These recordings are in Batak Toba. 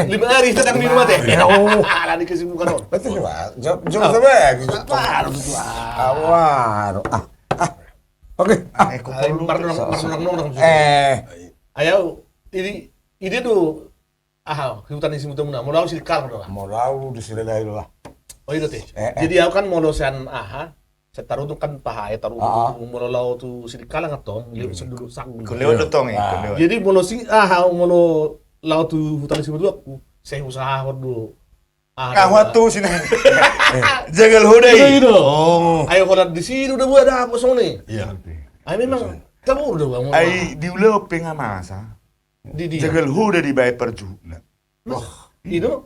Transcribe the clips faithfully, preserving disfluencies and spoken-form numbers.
Lima hari sedang di rumah teh. Ala ni kesibukan on. Betul, Pak. Jawab, jawab. Apa? Aduh, aduh. Ah, oke. Ah, marnonang, marnonang. Eh. Ayo, ini, ini tuh, aha, huta ni sibutonmuna, molo au Sidikalang do. Molo au di Sidikalang do. Oh, i do teh. Jadi au kan molo sian, aha, sian Tarutung kan paha, eh, Tarutung molo lao tu Sidikalang antong, lewat sian Dolok Sanggul. Lewat do tong, eh. Jadi molo si, aha, molo lao tu huta ni sibutonku, sai husahahon do. Aha, tu sini. Jagal ho da i. Ayo, holan disi do buat ada apa songon i. Iya. Ayo memang tahu do. Ai di ulaon pe nga masa. Jagal ho da dibaen parjukna. Wah, i do.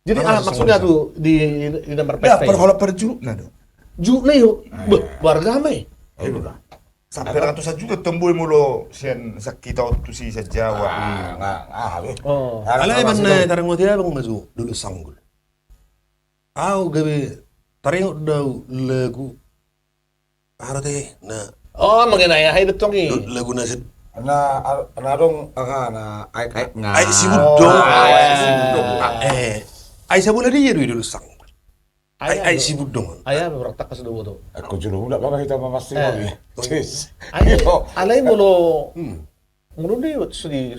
Jadi, ah, maksudna tu di, di nomor pesta. Parhola parjukna do. Jukna i ho. Beh, warga ma i. Sampe ratusan juta tong boi molo sian, sian hita on tu si sian Jawa. Alai manna taringot i abang ma jo Dolok Sanggul. Au gabe taringot do au lagu. Aha do teh, na. Oh, mengenai aha i do tong i. Lagu na si. Na, na adong, aha, na aek, aek nga. Aek Sibudong. Aek Sibudong. Eh, ai sabola dia do i Dolok Sanggul. Aek, aek Sibudong. Ai, ai, berarti tangkas do boto. Aek ko jolo udah baba hita mamasti. Alai molo, molo dia,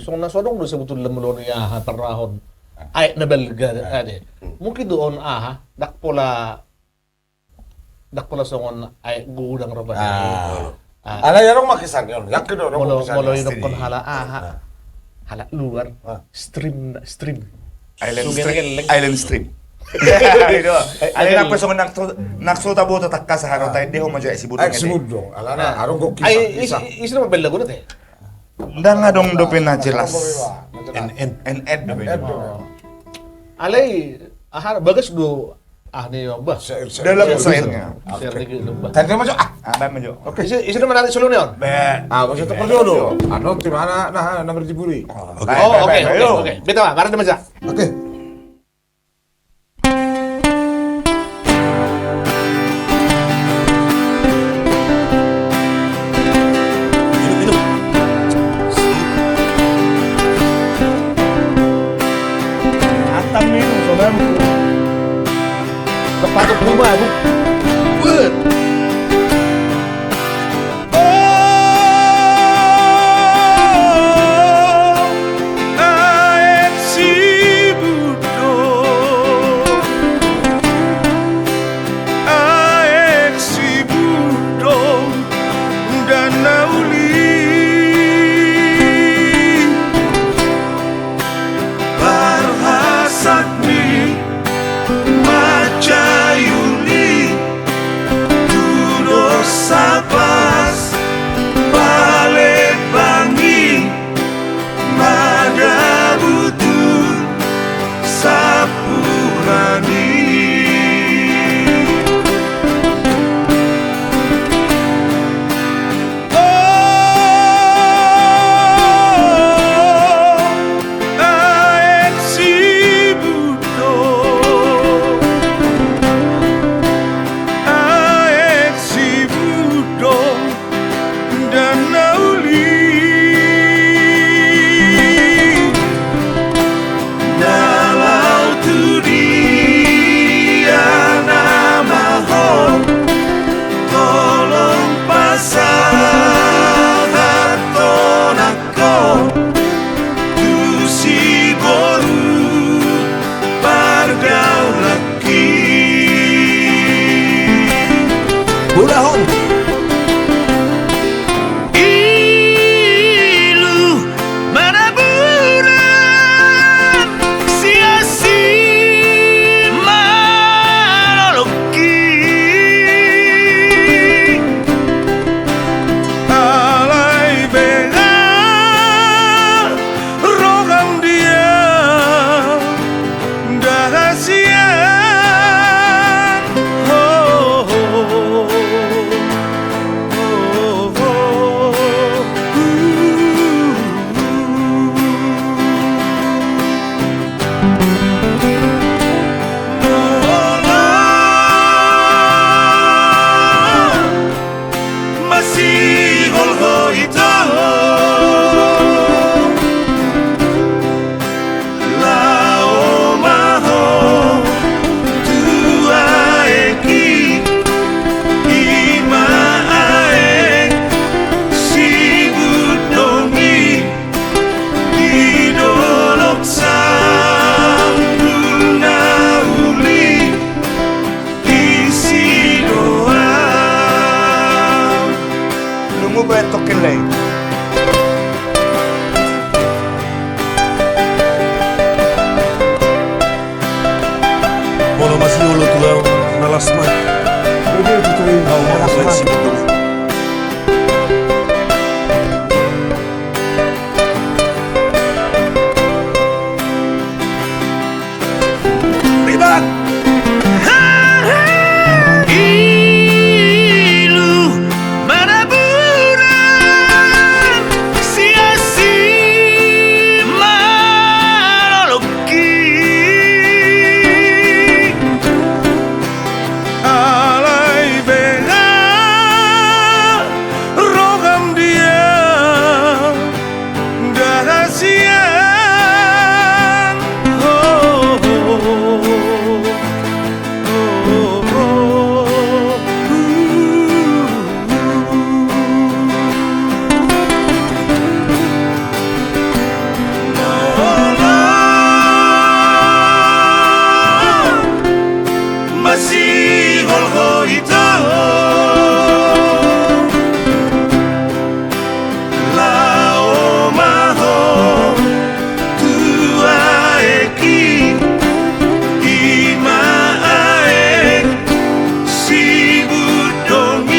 songon na so adong do sebetulna molo ni aha tarahon. Aek na balga ate. Mungkin do on aha, ndang pola Ndang pola songon aek godang rupani. Alai adong ma kisahna on. Yakin do adong kisahna. Molo didokkon halak aha, halak luar, stream, stream. Island stream. Alai ndang pola songon na so taboto tangkas aha, taendehon ma jo aek Sibudong. Aek Sibudong. Alana adong gok kisah. Ai isi do ma bella guna teh. Ndang adong dope na jelas. En en. En en dope. Alai aha, bagas do, ah, ni, bah. Dalam syairnya. Tadi ma jo. Ah, baen ma jo. Oke. Isi, isi nama nanti solo ni on. Ah, maksudnya perlu dulu. Anu, di mana, nah, nomor di buri. Oke, oke, oke. Beta, barang dia ma jo. Oke. Atam minum, saudara. Sepatu puma, Bu. Weh. Aek Sibudong, aek Sibudong, dana uli. Parhasat ni mansai uli, tu dos sapas palembang i, madabutu sampurna ni. Aek Sibudong, aek Sibudong, dana uli. Na laho tu dia nama ho, tolong pasahat ho nangkin tu si boru pargaulan. Murahon. Ilu manaburan siasi maloloki. Alai bela roham dia dahasian. Ho, ho, ho. Tokel lai. Molo masiolo tu ahu na las ma. Ede tutu i. Au ma las ma. Ribot. Ilu manaburan siasi maloloki. Alai bega roham dia. Ndang hasian. Oh, oh, oh, oh, oh. Masihol ho ito. Laho ma ho tu aek i, i ma aek Sibudong i,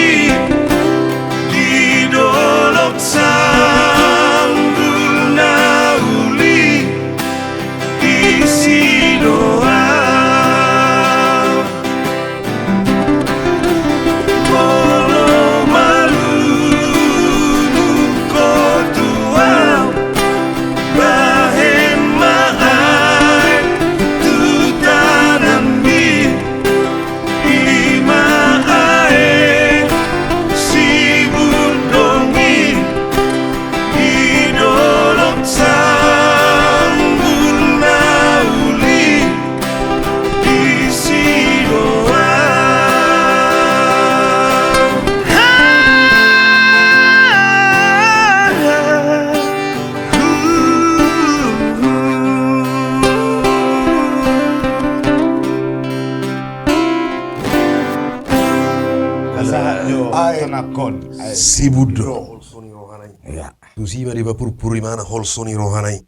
di dolok Sambul na uli. Disi do au. Molo malunung ho tu au, bahen ma aek tu tanganmi. I ma aek Sibudong i, di dolok Sambul na uli, disi do au. Sahat jo, ai, tonangkon. Ai. Sibudong. Ia. Tusi ma dipapurpur imana holso ni rohana i.